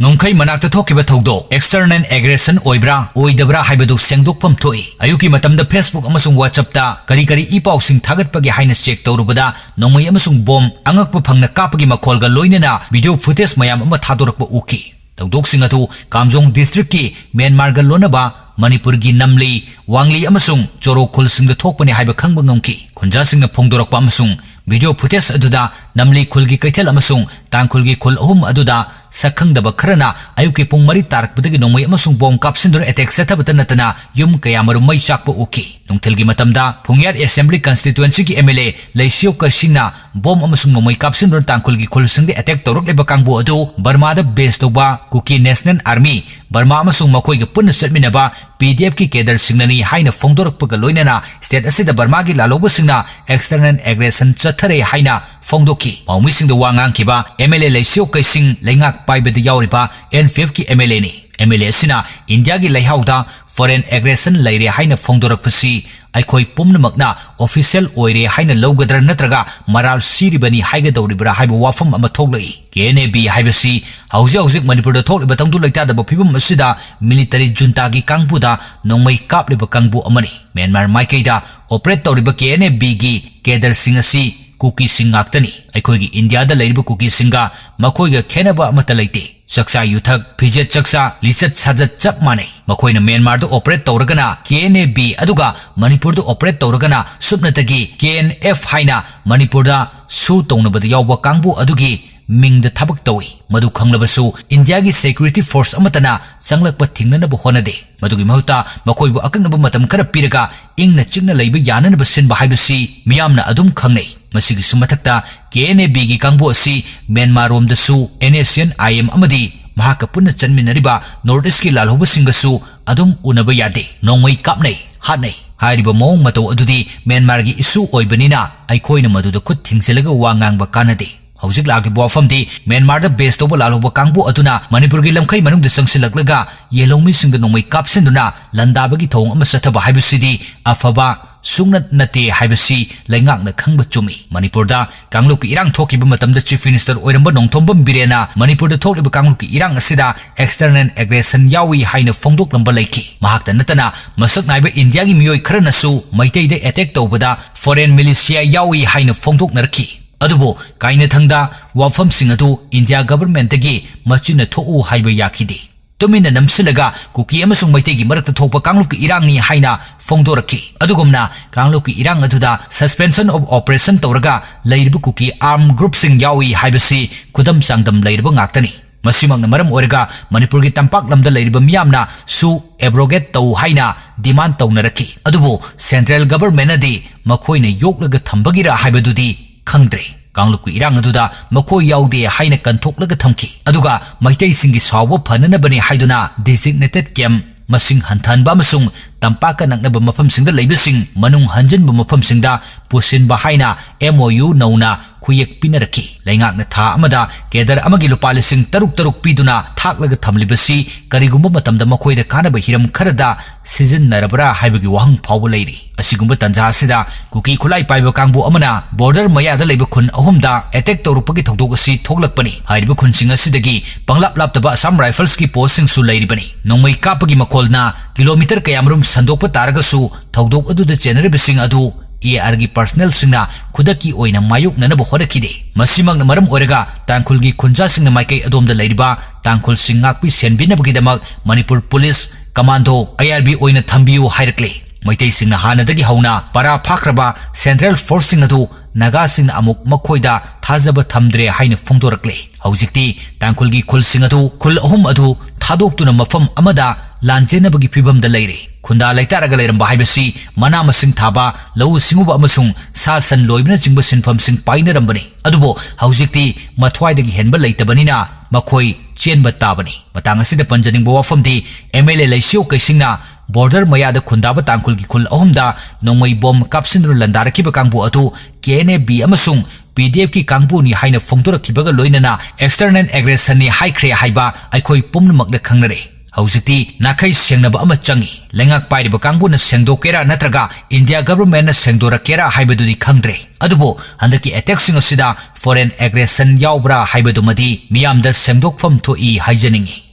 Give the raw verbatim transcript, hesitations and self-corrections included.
ꯉꯝꯈꯩ ꯃꯅꯥꯛꯇ ꯊꯣꯛꯈꯤꯕ ꯊꯧꯗꯣꯛ external aggression ꯑꯣꯏꯕ꯭ꯔꯥ ꯑꯣꯏꯗꯕ꯭ꯔꯥ ꯍꯥꯏꯕꯗꯨ ꯁꯦꯡꯗꯣꯛꯐꯝ ꯊꯣꯛꯏ꯫ ꯑꯌꯨꯛꯀꯤ ꯃꯇꯝꯗ Facebook ꯑꯃꯁꯨꯡ WhatsAppꯇ ꯀꯔꯤ ꯀꯔꯤ ꯏ ꯄꯥꯎꯁꯤꯡ ꯊꯥꯒꯠꯄꯒꯦ ꯍꯥꯏꯅ check ꯇꯧꯔꯨꯕꯗ ꯅꯣꯡꯃꯩ ꯑꯃꯁꯨꯡ ꯕꯣꯝ ꯑꯉꯛꯄ ꯐꯪꯅ ꯀꯥꯞꯄꯒꯤ ꯃꯈꯣꯜꯒ ꯂꯣꯏꯅꯅ video footage ꯃꯌꯥꯝ ꯑꯃ ꯊꯥꯗꯣꯔꯛꯄ ꯎꯈꯤ꯫ ꯊꯧꯗꯣꯛꯁꯤꯡ ꯑꯗꯨ ꯀꯥꯝꯖꯣꯡ districtꯀꯤ ꯃ꯭ꯌꯥꯟꯃꯥꯔꯒ ꯂꯣꯟꯅꯕ ꯃꯅꯤꯄꯨꯔꯒꯤ ꯅꯝꯂꯤ, ꯋꯥꯡꯂꯤ ꯑꯃꯁꯨꯡ ꯆꯣꯔꯣ ꯈꯨꯜꯁꯤꯡꯗ ꯊꯣꯛꯄꯅꯤ ꯍꯥꯏꯕ ꯈꯪꯕ ꯉꯝꯈꯤ꯫ ꯈꯨꯟꯖꯥꯁꯤꯡꯅ ꯐꯣꯡꯗꯣꯔꯛꯄ ꯑꯃꯁꯨꯡ video footage ꯑꯗꯨꯗ ꯅꯝꯂꯤ ꯈꯨꯜꯒꯤ ꯀꯩꯊꯦꯜ ꯑꯃꯁꯨꯡ ꯇꯥꯡꯈꯨꯜꯒꯤ ꯈꯨꯜ ꯑꯍꯨꯝ ꯑꯗꯨꯗ ꯁꯛꯈꯪꯗꯕ ꯈꯔꯅ ꯑꯌꯨꯛꯀꯤ ꯄꯨꯡ ꯃꯔꯤ ꯇꯥꯔꯛꯄꯗꯒꯤ ꯅꯣꯡꯃꯩ ꯑꯃꯁꯨꯡ ꯕꯣꯝ ꯀꯥꯞꯁꯤꯟꯗꯨꯅ attack ꯆꯠꯊꯕꯇ ꯅꯠꯇꯅ ꯌꯨꯝ ꯀꯌꯥꯃꯔꯨꯝ ꯃꯩ ꯆꯥꯛꯄ ꯎꯈꯤ꯫ ꯅꯨꯡꯊꯤꯜꯒꯤ ꯃꯇꯝꯗ ꯐꯨꯡꯌꯥꯔ Assembly Constituencyꯒꯤ MLA ꯂꯩꯁꯤꯌꯣ ꯀꯩꯁꯤꯡꯅ ꯕꯣꯝ ꯑꯃꯁꯨꯡ ꯅꯣꯡꯃꯩ ꯀꯥꯞꯁꯤꯟꯗꯨꯅ ꯇꯥꯡꯈꯨꯜꯒꯤ ꯈꯨꯜꯁꯤꯡꯗ attack ꯇꯧꯔꯛꯂꯤꯕ ꯀꯥꯡꯕꯨ ꯑꯗꯨ ꯕꯔꯃꯥꯗ base ꯇꯧꯕ Kuki National Army, ꯕꯔꯃꯥ ꯑꯃꯁꯨꯡ ꯃꯈꯣꯏꯒ ꯄꯨꯟꯅ ꯆꯠꯃꯤꯟꯅꯕ PDFꯀꯤ cadreꯁꯤꯡꯅꯅꯤ ꯍꯥꯏꯅ ꯐꯣꯡꯗꯣꯔꯛꯄꯒ ꯂꯣꯏꯅꯅ state ꯑꯁꯤꯗ ꯕꯔꯃꯥꯒꯤ ꯂꯥꯜꯍꯧꯕꯁꯤꯡꯅ external aggression ꯆꯠꯊꯔꯦ ꯍꯥꯏꯅ ꯐꯣꯡꯗꯣꯛꯈꯤ꯫ ꯄꯥꯎꯃꯤꯁꯤꯡꯗ ꯋꯥ ꯉꯥꯡꯈꯤꯕ MLA ꯂꯩꯁꯤꯌꯣ ꯀꯩꯁꯤꯡ ꯂꯩꯉꯥꯛ ꯄꯥꯏꯕꯗ ꯌꯥꯎꯔꯤꯕ NPFꯀꯤ MLAꯅꯤ꯫ MLA ꯑꯁꯤꯅ ꯏꯟꯗꯤꯌꯥꯒꯤ ꯂꯩꯍꯥꯎꯗ foreign aggression ꯂꯩꯔꯦ ꯍꯥꯏꯅ ꯐꯣꯡꯗꯣꯔꯛꯄꯁꯤ ꯑꯩꯈꯣꯏ ꯄꯨꯝꯅꯃꯛꯅ official ꯑꯣꯏꯔꯦ ꯍꯥꯏꯅ ꯂꯧꯒꯗ꯭ꯔꯥ ꯅꯠꯇ꯭ꯔꯒ ꯃꯔꯥꯜ ꯁꯤꯔꯤꯕꯅꯤ ꯍꯥꯏꯒꯗꯧꯔꯤꯕ꯭ꯔꯥ ꯍꯥꯏꯕ ꯋꯥꯐꯝ ꯑꯃ ꯊꯣꯛꯂꯛꯏ꯫ KNA B ꯍꯥꯏꯕꯁꯤ ꯍꯧꯖꯤꯛ ꯍꯧꯖꯤꯛ ꯃꯅꯤꯄꯨꯔꯗ ꯊꯣꯛꯂꯤꯕ ꯇꯪꯗꯨ ꯂꯩꯇꯥꯗꯕ ꯐꯤꯕꯝ ꯑꯁꯤꯗ military juntaꯒꯤ ꯀꯥꯡꯕꯨꯗ ꯅꯣꯡꯃꯩ ꯀꯥꯞꯂꯤꯕ ꯀꯥꯡꯕꯨ ꯑꯃꯅꯤ꯫ ꯃ꯭ꯌꯥꯟꯃꯥꯔ ꯃꯥꯏꯀꯩꯗ operate ꯇꯧꯔꯤꯕ KNA Bꯒꯤ cadreꯁꯤꯡ ꯑꯁꯤ ꯀꯨꯀꯤꯁꯤꯡ ꯉꯥꯛꯇꯅꯤ꯫ ꯑꯩꯈꯣꯏꯒꯤ ꯏꯟꯗꯤꯌꯥꯗ ꯂꯩꯔꯤꯕ ꯀꯨꯀꯤꯁꯤꯡꯒ ꯃꯈꯣꯏꯒ ꯈꯦꯠꯅꯕ ꯑꯃꯠꯇ ꯂꯩꯇꯦ꯫ ꯆꯥꯛꯆꯥ ꯌꯨꯊꯛ, ꯐꯤꯖꯦꯠ ꯆꯥꯛꯆꯥ, ꯂꯤꯆꯠ ꯁꯥꯖꯠ ꯆꯞ ꯃꯥꯟꯅꯩ꯫ ꯃꯈꯣꯏꯅ ꯃ꯭ꯌꯥꯟꯃꯥꯔꯗ operate ꯇꯧꯔꯒꯅ KNA B, ꯑꯗꯨꯒ ꯃꯅꯤꯄꯨꯔꯗ operate ꯇꯧꯔꯒꯅ ꯁꯨꯞꯅꯇꯒꯤ KNF ꯍꯥꯏꯅ ꯃꯅꯤꯄꯨꯔꯗ ꯁꯨ ꯇꯧꯅꯕꯗ ꯌꯥꯎꯕ ꯀꯥꯡꯕꯨ ꯑꯗꯨꯒꯤ ꯃꯤꯡꯗ ꯊꯕꯛ ꯇꯧꯏ꯫ ꯃꯗꯨ ꯈꯪꯂꯕꯁꯨ ꯏꯟꯗꯤꯌꯥꯒꯤ security force ꯑꯃꯠꯇꯅ ꯆꯪꯂꯛꯄ ꯊꯤꯡꯅꯅꯕ ꯍꯣꯠꯅꯗꯦ꯫ ꯃꯗꯨꯒꯤ ꯃꯍꯨꯠꯇ ꯃꯈꯣꯏꯕꯨ ꯑꯀꯛꯅꯕ ꯃꯇꯝ ꯈꯔ ꯄꯤꯔꯒ ꯏꯪꯅ ꯆꯤꯛꯅ ꯂꯩꯕ ꯌꯥꯅꯅꯕ ꯁꯤꯟꯕ ꯍꯥꯏꯕꯁꯤ ꯃꯤꯌꯥꯝꯅ ꯑꯗꯨꯝ ꯈꯪꯅꯩ꯫ ꯃꯁꯤꯒꯤꯁꯨ ꯃꯊꯛꯇ KNA Bꯒꯤ ꯀꯥꯡꯕꯨ ꯑꯁꯤ ꯃ꯭ꯌꯥꯟꯃꯥꯔ ꯔꯣꯝꯗꯁꯨ NSCN-IM ꯑꯃꯗꯤ ꯃꯍꯥꯛꯀ ꯄꯨꯟꯅ ꯆꯠꯃꯤꯟꯅꯔꯤꯕ North Eastꯀꯤ ꯂꯥꯜꯍꯧꯕꯁꯤꯡꯒꯁꯨ ꯑꯗꯨꯝ ꯎꯅꯕ ꯌꯥꯗꯦ꯫ ꯅꯣꯡꯃꯩ ꯀꯥꯞꯅꯩ, ꯍꯥꯠꯅꯩ꯫ ꯍꯥꯏꯔꯤꯕ ꯃꯑꯣꯡ ꯃꯇꯧ ꯑꯗꯨꯗꯤ ꯃ꯭ꯌꯥꯟꯃꯥꯔꯒꯤ issue ꯑꯣꯏꯕꯅꯤꯅ ꯑꯩꯈꯣꯏꯅ ꯃꯗꯨꯗ ꯈꯨꯠ ꯊꯤꯡꯖꯤꯜꯂꯒ ꯋꯥ ꯉꯥꯡꯕ ꯀꯥꯟꯅꯗꯦ꯫ ꯍꯧꯖꯤꯛ ꯂꯥꯛꯂꯤꯕ ꯋꯥꯐꯝꯗꯤ ꯃ꯭ꯌꯥꯟꯃꯥꯔꯗ base ꯇꯧꯕ ꯂꯥꯜꯍꯧꯕ ꯀꯥꯡꯕꯨ ꯑꯗꯨꯅ ꯃꯅꯤꯄꯨꯔꯒꯤ ꯂꯝꯈꯩ ꯃꯅꯨꯡꯗ ꯆꯪꯁꯤꯜꯂꯛꯂꯒ ꯌꯦꯜꯍꯧꯃꯤꯁꯤꯡꯗ ꯅꯣꯡꯃꯩ ꯀꯥꯞꯁꯤꯟꯗꯨꯅ ꯂꯥꯟꯗꯥꯕꯒꯤ ꯊꯧꯑꯣꯡ ꯑꯃ ꯆꯠꯊꯕ ꯍꯥꯏꯕꯁꯤꯗꯤ ꯑꯐꯕ ꯁꯨꯡꯅꯠ ꯅꯠꯇꯦ ꯍꯥꯏꯕꯁꯤ ꯂꯩꯉꯥꯛꯅ ꯈꯪꯕ ꯆꯨꯝꯃꯤ꯫ ꯃꯅꯤꯄꯨꯔꯗ ꯀꯥꯡꯂꯨꯞꯀꯤ ꯏꯔꯥꯡ ꯊꯣꯛꯈꯤꯕ ꯃꯇꯝꯗ Chief Minister ꯑꯣꯏꯔꯝꯕ ꯅꯣꯡꯊꯣꯝꯕꯝ ꯕꯤꯔꯦꯟꯅ ꯃꯅꯤꯄꯨꯔꯗ ꯊꯣꯛꯂꯤꯕ ꯀꯥꯡꯂꯨꯞꯀꯤ ꯏꯔꯥꯡ ꯑꯁꯤꯗ external aggression ꯌꯥꯎꯏ ꯍꯥꯏꯅ ꯐꯣꯡꯗꯣꯛꯂꯝꯕ ꯂꯩꯈꯤ꯫ ꯃꯍꯥꯛꯇ ꯅꯠꯇꯅ ꯃꯁꯛ ꯅꯥꯏꯕ ꯏꯟꯗꯤꯌꯥꯒꯤ ꯃꯤꯑꯣꯏ ꯈꯔꯅꯁꯨ ꯃꯩꯇꯩꯗ attack ꯇꯧꯕꯗ foreign militia ꯌꯥꯎꯏ ꯍꯥꯏꯅ ꯐꯣꯡꯗꯣꯛꯅꯔꯛꯈꯤ꯫ ꯑꯗꯨꯕꯨ ꯀꯥꯏꯅꯊꯪꯗ ꯋꯥꯐꯝꯁꯤꯡ ꯑꯗꯨ ꯏꯟꯗꯤꯌꯥ governmentꯇꯒꯤ ꯃꯆꯤꯟꯅ ꯊꯣꯛꯎ ꯍꯥꯏꯕ ꯌꯥꯈꯤꯗꯦ꯫ ꯇꯨꯃꯤꯟꯅ ꯅꯝꯁꯤꯜꯂꯒ ꯀꯨꯀꯤ ꯑꯃꯁꯨꯡ ꯃꯩꯇꯩꯒꯤ ꯃꯔꯛꯇ ꯊꯣꯛꯄ ꯀꯥꯡꯂꯨꯞꯀꯤ ꯏꯔꯥꯡꯅꯤ ꯍꯥꯏꯅ ꯐꯣꯡꯗꯣꯔꯛꯈꯤ꯫ ꯑꯗꯨꯒꯨꯝꯅ ꯀꯥꯡꯂꯨꯞꯀꯤ ꯏꯔꯥꯡ ꯑꯗꯨꯗ suspension of operation ꯇꯧꯔꯒ ꯂꯩꯔꯤꯕ ꯀꯨꯀꯤ armed groupꯁꯤꯡ ꯌꯥꯎꯏ ꯍꯥꯏꯕꯁꯤ ꯈꯨꯗꯝ ꯆꯥꯡꯗꯝ ꯂꯩꯔꯕ ꯉꯥꯛꯇꯅꯤ꯫ ꯃꯁꯤꯃꯛꯅ ꯃꯔꯝ ꯑꯣꯏꯔꯒ ꯃꯅꯤꯄꯨꯔꯒꯤ ꯇꯝꯄꯥꯛ ꯂꯝꯗ ꯂꯩꯔꯤꯕ ꯃꯤꯌꯥꯝꯅ ꯁꯨ abrogate ꯇꯧ ꯍꯥꯏꯅ demand ꯇꯧꯅꯔꯛꯈꯤ꯫ ꯑꯗꯨꯕꯨ central governmentꯅꯗꯤ ꯃꯈꯣꯏꯅ ꯌꯣꯛꯂꯒ ꯊꯝꯕꯒꯤꯔ ꯍꯥꯏꯕꯗꯨꯗꯤ ꯈꯪꯗ꯭ꯔꯦ꯫ ꯀꯥꯡꯂꯨꯞꯀꯤ ꯏꯔꯥꯡ ꯑꯗꯨꯗ ꯃꯈꯣꯏ ꯌꯥꯎꯗꯦ ꯍꯥꯏꯅ ꯀꯟꯊꯣꯛꯂꯒ ꯊꯝꯈꯤ꯫ ꯑꯗꯨꯒ ꯃꯩꯇꯩꯁꯤꯡꯒꯤ ꯁꯥꯎꯕ ꯐꯅꯅꯕꯅꯤ ꯍꯥꯏꯗꯨꯅ designated camp ꯃꯁꯤꯡ ꯍꯟꯊꯍꯟꯕ ꯑꯃꯁꯨꯡ ꯇꯝꯄꯥꯛꯀ ꯅꯛꯅꯕ ꯃꯐꯝꯁꯤꯡꯗ ꯂꯩꯕꯁꯤꯡ ꯃꯅꯨꯡ ꯍꯟꯖꯤꯟꯕ ꯃꯐꯝꯁꯤꯡꯗ ꯄꯨꯁꯤꯟꯕ ꯍꯥꯏꯅ M O U ꯅꯧꯅ ꯈꯨꯌꯦꯛ ꯄꯤꯅꯔꯛꯈꯤ꯫ ꯂꯩꯉꯥꯛꯅ ꯊꯥ ꯑꯃꯗ cadre ꯑꯃꯒꯤ ꯂꯨꯄꯥ ꯂꯤꯁꯤꯡ ꯇꯔꯨꯛ ꯇꯔꯨꯛ ꯄꯤꯗꯨꯅ ꯊꯥꯛꯂꯒ ꯊꯝꯂꯤꯕꯁꯤ ꯀꯔꯤꯒꯨꯝꯕ ꯃꯇꯝꯗ ꯃꯈꯣꯏꯗ ꯀꯥꯟꯅꯕ ꯍꯤꯔꯝ ꯈꯔꯗ ꯁꯤꯖꯤꯟꯅꯔꯕ꯭ꯔꯥ ꯍꯥꯏꯕꯒꯤ ꯋꯥꯍꯪ ꯐꯥꯎꯕ ꯂꯩꯔꯤ꯫ ꯑꯁꯤꯒꯨꯝꯕ ꯇꯟꯖꯥ ꯑꯁꯤꯗ ꯀꯨꯀꯤ ꯈꯨꯠꯂꯥꯏ ꯄꯥꯏꯕ ꯀꯥꯡꯕꯨ ꯑꯃꯅ border ꯃꯌꯥꯗ ꯂꯩꯕ ꯈꯨꯟ ꯑꯍꯨꯝꯗ attack ꯇꯧꯔꯛꯄꯒꯤ ꯊꯧꯗꯣꯛ ꯑꯁꯤ ꯊꯣꯛꯂꯛꯄꯅꯤ꯫ ꯍꯥꯏꯔꯤꯕ ꯈꯨꯟꯁꯤꯡ ꯑꯁꯤꯗꯒꯤ ꯄꯪꯂꯥꯞ ꯂꯥꯞꯇꯕ Assam Riflesꯀꯤ postꯁꯤꯡꯁꯨ ꯂꯩꯔꯤꯕꯅꯤ꯫ ꯅꯣꯡꯃꯩ ꯀꯥꯞꯄꯒꯤ ꯃꯈꯣꯜꯅ kilometre ꯀꯌꯥꯃꯔꯨꯝ ꯁꯟꯗꯣꯛꯄ ꯇꯥꯔꯒꯁꯨ ꯊꯧꯗꯣꯛ ꯑꯗꯨꯗ ꯆꯦꯟꯅꯔꯤꯕꯁꯤꯡ ꯑꯗꯨ ARꯒꯤ personnelꯁꯤꯡꯅ ꯈꯨꯗꯛꯀꯤ ꯑꯣꯏꯅ ꯃꯥꯌꯣꯛꯅꯅꯕ ꯍꯣꯠꯅꯈꯤꯗꯦ꯫ ꯃꯁꯤꯃꯛꯅ ꯃꯔꯝ ꯑꯣꯏꯔꯒ ꯇꯥꯡꯈꯨꯜꯒꯤ ꯈꯨꯟꯖꯥꯁꯤꯡꯅ ꯃꯥꯏꯀꯩ ꯑꯗꯣꯝꯗ ꯂꯩꯔꯤꯕ ꯇꯥꯡꯈꯨꯜꯁꯤꯡ ꯉꯥꯛꯄꯤ ꯁꯦꯟꯕꯤꯅꯕꯒꯤꯗꯃꯛ ꯃꯅꯤꯄꯨꯔ police, commando, IRB ꯑꯣꯏꯅ ꯊꯝꯕꯤꯌꯨ ꯍꯥꯏꯔꯛꯂꯦ꯫ ꯃꯩꯇꯩꯁꯤꯡꯅ ꯍꯥꯟꯅꯗꯒꯤ ꯍꯧꯅ ꯄꯔꯥ ꯐꯥꯈ꯭ꯔꯕ central forceꯁꯤꯡ ꯑꯗꯨ ꯅꯥꯒꯥꯁꯤꯡꯅ ꯑꯃꯨꯛ ꯃꯈꯣꯏꯗ ꯊꯥꯖꯕ ꯊꯝꯗ꯭ꯔꯦ ꯍꯥꯏꯅ ꯐꯣꯡꯗꯣꯔꯛꯂꯦ꯫ ꯍꯧꯖꯤꯛꯇꯤ ꯇꯥꯡꯈꯨꯜꯒꯤ ꯈꯨꯜꯁꯤꯡ ꯑꯗꯨ, ꯈꯨꯜ ꯑꯍꯨꯝ ꯑꯗꯨ ꯊꯥꯗꯣꯛꯇꯨꯅ ꯃꯐꯝ ꯑꯃꯗ ꯂꯥꯟꯖꯦꯟꯅꯕꯒꯤ ꯐꯤꯚꯝꯗ ꯂꯩꯔꯦ꯫ ꯈꯨꯟꯗꯥ ꯂꯩꯇꯥꯔꯒ ꯂꯩꯔꯝꯕ ꯍꯥꯏꯕꯁꯤ ꯃꯅꯥ ꯃꯁꯤꯡ ꯊꯥꯕ, ꯂꯧꯎ ꯁꯤꯡꯎꯕ ꯑꯃꯁꯨꯡ ꯁꯥ ꯁꯟ ꯂꯣꯏꯕꯅꯆꯤꯡꯕ ꯁꯤꯟꯐꯝꯁꯤꯡ ꯄꯥꯏꯅꯔꯝꯕꯅꯤ꯫ ꯑꯗꯨꯕꯨ ꯍꯧꯖꯤꯛꯇꯤ ꯃꯊ꯭ꯋꯥꯏꯗꯒꯤ ꯍꯦꯟꯕ ꯂꯩꯇꯕꯅꯤꯅ ꯃꯈꯣꯏ ꯆꯦꯟꯕ ꯇꯥꯕꯅꯤ꯫ ꯃꯇꯥꯡ ꯑꯁꯤꯗ ꯄꯟꯖꯅꯤꯡꯕ ꯋꯥꯐꯝꯗꯤ, MLA ꯂꯩꯁꯤꯌꯣ ꯀꯩꯁꯤꯡꯅ border ꯃꯌꯥꯗ ꯈꯨꯟꯗꯥꯕ ꯇꯥꯡꯈꯨꯜꯒꯤ ꯈꯨꯜ ꯑꯍꯨꯝꯗ ꯅꯣꯡꯃꯩ ꯕꯣꯝ ꯀꯥꯞꯁꯤꯟꯗꯨꯅ ꯂꯥꯟꯗꯥꯔꯛꯈꯤꯕ ꯀꯥꯡꯕꯨ ꯑꯗꯨ KNA B ꯑꯃꯁꯨꯡ PDFꯀꯤ ꯀꯥꯡꯕꯨꯅꯤ ꯍꯥꯏꯅ ꯐꯣꯡꯗꯣꯔꯛꯈꯤꯕꯒ ꯂꯣꯏꯅꯅ external aggressionni ꯍꯥꯏꯈ꯭ꯔꯦ ꯍꯥꯏꯕ ꯑꯩꯈꯣꯏ ꯄꯨꯝꯅꯃꯛꯅ ꯈꯪꯅꯔꯦ꯫ ꯍꯧꯖꯤꯛꯇꯤ ꯅꯥꯈꯩ ꯁꯦꯡꯅꯕ ꯑꯃ ꯆꯪꯏ꯫ ꯂꯩꯉꯥꯛ ꯄꯥꯏꯔꯤꯕ ꯀꯥꯡꯕꯨꯅ ꯁꯦꯡꯗꯣꯛꯀꯦꯔꯥ ꯅꯠꯇ꯭ꯔꯒ ꯏꯟꯗꯤꯌꯥ ꯒꯚꯔꯟꯃꯦꯟꯠꯅ ꯁꯦꯡꯗꯣꯔꯛꯀꯦꯔꯥ ꯍꯥꯏꯕꯗꯨꯗꯤ ꯈꯪꯗ꯭ꯔꯦ꯫ ꯑꯗꯨꯕꯨ ꯍꯟꯗꯛꯀꯤ ꯑꯦꯇꯦꯛꯁꯤꯡ ꯑꯁꯤꯗ ꯐꯣꯔꯦꯟ ꯑꯦꯒ꯭ꯔꯦꯁꯟ ꯌꯥꯎꯕ꯭ꯔꯥ ꯍꯥꯏꯕꯗꯨꯃꯗꯤ ꯃꯤꯌꯥꯝꯗ ꯁꯦꯡꯗꯣꯛꯐꯝ ꯊꯣꯛꯏ ꯍꯥꯏꯖꯅꯤꯡꯏ꯫